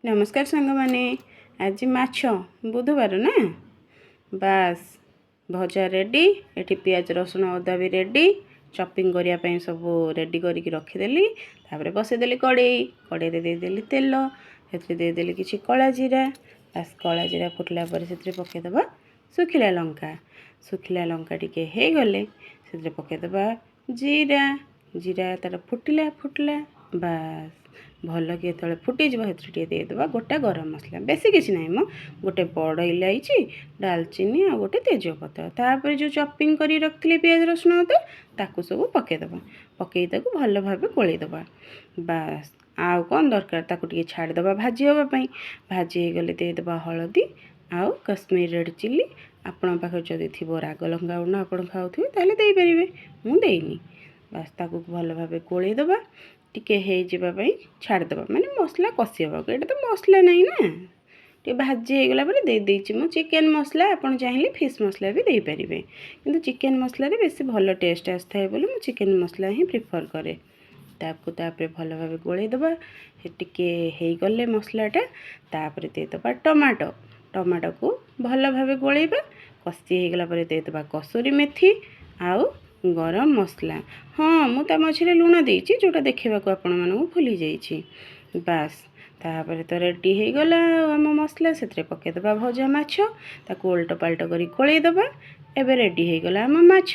ନମସ୍କାର ସାଙ୍ଗମାନେ। ଆଜି ମାଛ, ବୁଧବାର ନା। ବାସ୍, ଭଜା ରେଡ଼ି। ଏଠି ପିଆଜ, ରସୁଣ, ଅଦା ବି ରେଡ଼ି। ଚପିଂ କରିବା ପାଇଁ ସବୁ ରେଡ଼ି କରିକି ରଖିଦେଲି। ତାପରେ ବସେଇଦେଲି କଡ଼େଇ। କଡ଼େଇରେ ଦେଇଦେଲି ତେଲ, ସେଥିରେ ଦେଇଦେଲି କିଛି କଳା ଜିରା। ବାସ୍, କଳା ଜିରା ଫୁଟିଲା ପରେ ସେଥିରେ ପକାଇଦେବା ଶୁଖିଲା ଲଙ୍କା। ଶୁଖିଲା ଲଙ୍କା ଟିକେ ହେଇଗଲେ ସେଥିରେ ପକାଇଦେବା ଜିରା। ଜିରା ତା'ର ଫୁଟିଲା ଫୁଟିଲା, ବାସ୍, ଭଲ କି ଯେତେବେଳେ ଫୁଟିଯିବ, ସେଥିରେ ଟିକେ ଦେଇଦେବା ଗୋଟା ଗରମ ମସଲା। ବେଶୀ କିଛି ନାହିଁ ମ, ଗୋଟେ ବଡ଼ ଇଲାଇଚି, ଡାଲଚିନି ଆଉ ଗୋଟେ ତେଜପତ୍ର। ତାପରେ ଯେଉଁ ଚପିଂ କରି ରଖିଥିଲେ ପିଆଜ, ରସୁଣ, ଅଦା, ତାକୁ ସବୁ ପକାଇଦେବା। ପକାଇ ତାକୁ ଭଲ ଭାବେ ଗୋଳେଇଦେବା। ବାସ୍, ଆଉ କ'ଣ ଦରକାର? ତାକୁ ଟିକେ ଛାଡ଼ିଦେବା ଭାଜି ହେବା ପାଇଁ। ଭାଜି ହେଇଗଲେ ଦେଇଦେବା ହଳଦୀ ଆଉ କାଶ୍ମୀର ରେଡ଼୍ ଚିଲି। ଆପଣଙ୍କ ପାଖରେ ଯଦି ଥିବ ରାଗ ଲଙ୍କା ଗୁଣ୍ଡ, ଆପଣ ଖାଉଥିବେ, ତାହେଲେ ଦେଇପାରିବେ। ମୁଁ ଦେଇନି। ବାସ୍, ତାକୁ ଭଲ ଭାବେ ଗୋଳେଇଦେବା। ଟିକେ ହେଇଯିବା ପାଇଁ ଛାଡ଼ିଦେବା, ମାନେ ମସଲା କଷି ହେବାକୁ। ଏଇଟା ତ ମସଲା ନାହିଁ ନା। ଟିକେ ଭାଜି ହେଇଗଲା ପରେ ଦେଇଦେଇଛି ମୁଁ ଚିକେନ୍ ମସଲା। ଆପଣ ଚାହିଁଲେ ଫିସ୍ ମସଲା ବି ଦେଇପାରିବେ, କିନ୍ତୁ ଚିକେନ୍ ମସଲାରେ ବେଶୀ ଭଲ ଟେଷ୍ଟ ଆସିଥାଏ ବୋଲି ମୁଁ ଚିକେନ୍ ମସଲା ହିଁ ପ୍ରିଫର୍ କରେ। ତାକୁ ତାପରେ ଭଲ ଭାବେ ଗୋଳେଇଦେବା। ଟିକେ ହେଇଗଲେ ମସଲାଟା, ତାପରେ ଦେଇଦେବା ଟମାଟୋ। ଟମାଟୋକୁ ଭଲ ଭାବେ ଗୋଳେଇବା। କଷି ହେଇଗଲା ପରେ ଦେଇଦେବା କସୁରୀ ମେଥି ଆଉ ଗରମ ମସଲା। ହଁ, ମୁଁ ତା ମଝିରେ ଲୁଣ ଦେଇଛି, ଯେଉଁଟା ଦେଖେଇବାକୁ ଆପଣମାନଙ୍କୁ ଭୁଲି ଯାଇଛି। ବାସ୍, ତାପରେ ତ ରେଡ଼ି ହେଇଗଲା ଆଉ ଆମ ମସଲା। ସେଥିରେ ପକାଇଦେବା ଭଜା ମାଛ। ତାକୁ ଓଲଟ ପାଲଟ କରି ଗୋଳେଇଦେବା। ଏବେ ରେଡ଼ି ହେଇଗଲା ଆମ ମାଛ।